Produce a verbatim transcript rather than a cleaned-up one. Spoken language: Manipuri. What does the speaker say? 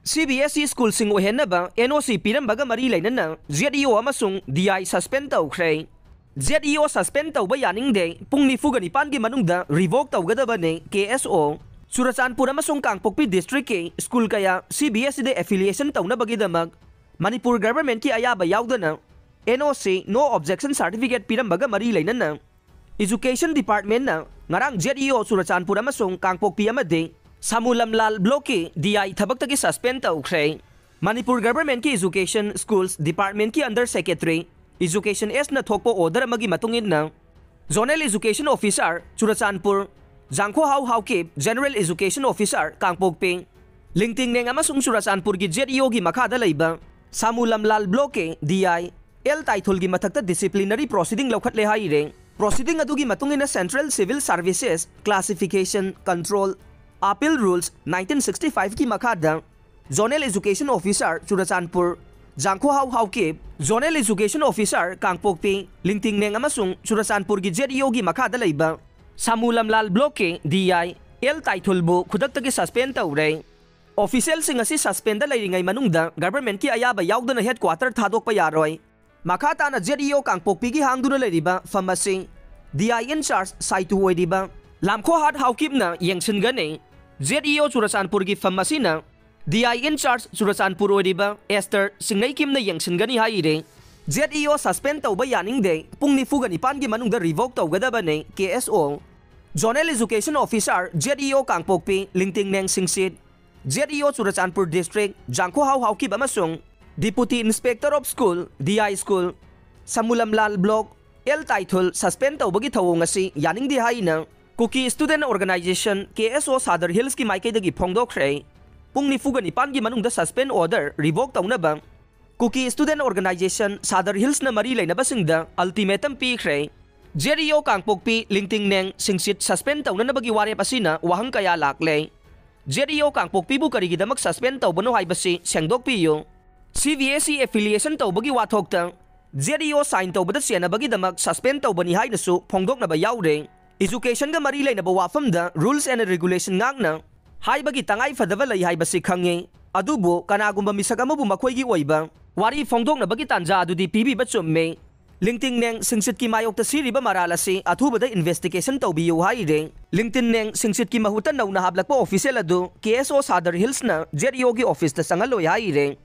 C B S E schoolꯁꯤꯡ ꯑꯣꯏꯍꯟꯅꯕ N O C ꯄꯤꯔꯝꯕꯒ ꯃꯔꯤ ꯂꯩꯅꯅ Z E O ꯑꯃꯁꯨꯡ D I suspend ꯇꯧꯈ꯭ꯔꯦ꯫ Z E O suspend ꯇꯧꯕ ꯌꯥꯅꯤꯡꯗꯦ, ꯄꯨꯡ ꯅꯤꯐꯨꯒ ꯅꯤꯄꯥꯟꯒꯤ ꯃꯅꯨꯡꯗ revoke ꯇꯧꯒꯗꯕꯅꯤ, K S O꯫ ꯆꯨꯔꯆꯥꯟꯄꯨꯔ ꯑꯃꯁꯨꯡ ꯀꯥꯡꯄꯣꯛꯄꯤ districtꯀꯤ school ꯀꯌꯥ C B S Eꯗ affiliation ꯇꯧꯅꯕꯒꯤꯗꯃꯛ ꯃꯅꯤꯄꯨꯔ governmentꯀꯤ ꯑꯌꯥꯕ ꯌꯥꯎꯗꯅ N O C, no objection certificate ꯄꯤꯔꯝꯕꯒ ꯃꯔꯤ ꯂꯩꯅꯅ Education Departmentꯅ ꯉꯔꯥꯡ Z E O ꯆꯨꯔꯆꯥꯟꯄꯨꯔ ꯑꯃꯁꯨꯡ ꯀꯥꯡꯄꯣꯛꯄꯤ ꯑꯃꯗꯤ ꯁꯥꯃꯨ ꯂꯝꯂꯥꯜ blockꯀꯤ D I ꯊꯕꯛꯇꯒꯤ suspend ꯇꯧꯈ꯭ꯔꯦ꯫ Manipur governmentꯀꯤ Education Schools Departmentꯀꯤ under secretary Education Sꯅ ꯊꯣꯛꯄ order ꯑꯃꯒꯤ ꯃꯇꯨꯡ ꯏꯟꯅ, Zonal Education Officer Churachandpur, ꯖꯥꯡꯈꯣꯍꯥꯎ Haokip, General Education Officer ꯀꯥꯡꯄꯣꯛꯄꯤ, ꯂꯤꯡꯇꯤꯡꯅꯦꯡ ꯑꯃꯁꯨꯡ ꯆꯨꯔꯆꯥꯟꯄꯨꯔꯒꯤ Z E Oꯒꯤ ꯃꯈꯥꯗ ꯂꯩꯕ ꯁꯥꯃꯨ ꯂꯝꯂꯥꯜ blockꯀꯤ D I L ꯇꯥꯏꯊꯨꯜꯒꯤ ꯃꯊꯛꯇ disciplinary proceeding ꯂꯧꯈꯠꯂꯦ ꯍꯥꯏꯔꯦ꯫ Proceeding ꯑꯗꯨꯒꯤ ꯃꯇꯨꯡ ꯏꯟꯅ Central Civil Services Classification Control Appeal Rules nineteen sixty fiveꯀꯤ ꯃꯈꯥꯗ Zonal Education Officer Churachandpur, ꯖꯥꯡꯈꯣꯍꯥꯎ Haokip, Zonal Education Officer ꯀꯥꯡꯄꯣꯛꯄꯤ, ꯂꯤꯡꯇꯤꯡꯅꯦꯡ ꯑꯃꯁꯨꯡ ꯆꯨꯔꯆꯥꯟꯄꯨꯔꯒꯤ Z E Oꯒꯤ ꯃꯈꯥꯗ ꯂꯩꯕ ꯁꯥꯃꯨ ꯂꯝꯂꯥꯜ blockꯀꯤ D I L ꯇꯥꯏꯊꯨꯜꯕꯨ ꯈꯨꯗꯛꯇꯒꯤ suspend ꯇꯧꯔꯦ꯫ Officialꯁꯤꯡ ꯑꯁꯤ suspendꯗ ꯂꯩꯔꯤꯉꯩ ꯃꯅꯨꯡꯗ governmentꯀꯤ ꯑꯌꯥꯕ ꯌꯥꯎꯗꯅ headquarter ꯊꯥꯗꯣꯛꯄ ꯌꯥꯔꯣꯏ꯫ ꯃꯈꯥ ꯇꯥꯅ Z E O ꯀꯥꯡꯄꯣꯛꯄꯤꯒꯤ ꯍꯥꯡꯗꯨꯅ ꯂꯩꯔꯤꯕ ꯐꯝ ꯑꯁꯤ D I in charge ꯁꯥꯏꯇꯨ ꯑꯣꯏꯔꯤꯕ ꯂꯥꯝꯈꯣꯍꯥꯠ ꯍꯥꯎꯀꯤꯞꯅ ꯌꯦꯡꯁꯤꯟꯒꯅꯤ꯫ Z E O ꯆꯨꯔꯆꯥꯟꯄꯨꯔꯒꯤ ꯐꯝ ꯑꯁꯤꯅ D I in charge Churachandpur ꯑꯣꯏꯔꯤꯕ ꯑꯦꯁꯇꯔ ꯁꯤꯡꯅꯩꯀꯤꯝꯅ ꯌꯦꯡꯁꯤꯟꯒꯅꯤ ꯍꯥꯏꯔꯦ꯫ Z E O suspend ꯇꯧꯕ ꯌꯥꯅꯤꯡꯗꯦ, ꯄꯨꯡ ꯅꯤꯐꯨꯒ ꯅꯤꯄꯥꯟꯒꯤ ꯃꯅꯨꯡꯗ revoke ꯇꯧꯒꯗꯕꯅꯤ, K S O꯫ Zonal Education Officer, Z E O ꯀꯥꯡꯄꯣꯛꯄꯤ, ꯂꯤꯡꯇꯤꯡꯅꯦꯡ ꯁꯤꯡꯁꯤꯠ, Z E O Churachandpur district, ꯖꯥꯡꯈꯣꯍꯥꯎ Haokip ꯑꯃꯁꯨꯡ Deputy Inspector of School, D I School, ꯁꯃꯨꯂꯝꯂꯥꯜ block, L ꯇꯥꯏꯊꯨꯜ suspend ꯇꯧꯕꯒꯤ ꯊꯧꯑꯣꯡ ꯑꯁꯤ ꯌꯥꯅꯤꯡꯗꯦ ꯍꯥꯏꯅ Kuki Student Organization, K S O, ꯁꯥꯗꯔ ꯍꯤꯜꯁꯀꯤ ꯃꯥꯏꯀꯩꯗꯒꯤ ꯐꯣꯡꯗꯣꯛꯈ꯭ꯔꯦ꯫ ꯄꯨꯡ ꯅꯤꯐꯨꯒ ꯅꯤꯄꯥꯟꯒꯤ ꯃꯅꯨꯡꯗ suspend order revoke ꯇꯧꯅꯕ Kuki Student Organization, ꯁꯥꯗꯔ ꯍꯤꯜꯁꯅ ꯃꯔꯤ ꯂꯩꯅꯕꯁꯤꯡꯗ ultimatum ꯄꯤꯈ꯭ꯔꯦ꯫ Z E O ꯀꯥꯡꯄꯣꯛꯄꯤ, ꯂꯤꯡꯇꯤꯡꯅꯦꯡ ꯁꯤꯡꯁꯤꯠ suspend ꯇꯧꯅꯅꯕꯒꯤ ꯋꯥꯔꯦꯞ ꯑꯁꯤꯅ ꯋꯥꯍꯪ ꯀꯌꯥ ꯂꯥꯛꯂꯦ꯫ Z E O ꯀꯥꯡꯄꯣꯛꯄꯤꯕꯨ ꯀꯔꯤꯒꯤꯗꯃꯛ suspend ꯇꯧꯕꯅꯣ ꯍꯥꯏꯕꯁꯤ ꯁꯦꯡꯗꯣꯛꯄꯤꯌꯨ꯫ C B S E affiliation ꯇꯧꯕꯒꯤ ꯋꯥꯊꯣꯛꯇ Z E O sign ꯇꯧꯕꯗ ꯆꯦꯟꯅꯕꯒꯤꯗꯃꯛ suspend ꯇꯧꯕꯅꯤ ꯍꯥꯏꯅꯁꯨ ꯐꯣꯡꯗꯣꯛꯅꯕ ꯌꯥꯎꯔꯦ꯫ Educationꯒ ꯃꯔꯤ ꯂꯩꯅꯕ ꯋꯥꯐꯝꯗ rules and regulation ꯉꯥꯛꯅ ꯍꯥꯏꯕꯒꯤ ꯇꯉꯥꯏ ꯐꯗꯕ ꯂꯩ ꯍꯥꯏꯕꯁꯤ ꯈꯪꯉꯤ꯫ ꯑꯗꯨꯕꯨ ꯀꯅꯥꯒꯨꯝꯕ ꯃꯤꯁꯛ ꯑꯃꯕꯨ ꯃꯈꯣꯏꯒꯤ ꯑꯣꯏꯕ ꯋꯥꯔꯤ ꯐꯣꯡꯗꯣꯛꯅꯕꯒꯤ ꯇꯥꯟꯖꯥ ꯑꯗꯨꯗꯤ ꯄꯤꯕꯤꯕ ꯆꯨꯝꯃꯤ꯫ ꯂꯤꯡꯇꯤꯡꯅꯦꯡ ꯁꯤꯡꯁꯤꯠꯀꯤ ꯃꯥꯌꯣꯛꯇ ꯁꯤꯔꯤꯕ ꯃꯔꯥꯜ ꯑꯁꯤ ꯑꯊꯨꯕꯗ investigation ꯇꯧꯕꯤꯌꯨ ꯍꯥꯏꯔꯦ꯫ ꯂꯤꯡꯇꯤꯟꯅꯦꯡ ꯁꯤꯡꯁꯤꯠꯀꯤ ꯃꯍꯨꯠꯇ ꯅꯧꯅ ꯍꯥꯞꯂꯛꯄ official ꯑꯗꯨ K S O ꯁꯥꯗꯔ ꯍꯤꯜꯁꯅ Z E O ꯒꯤ office ꯇ ꯆꯪꯍꯜꯂꯣꯏ ꯍꯥꯏꯔꯦ꯫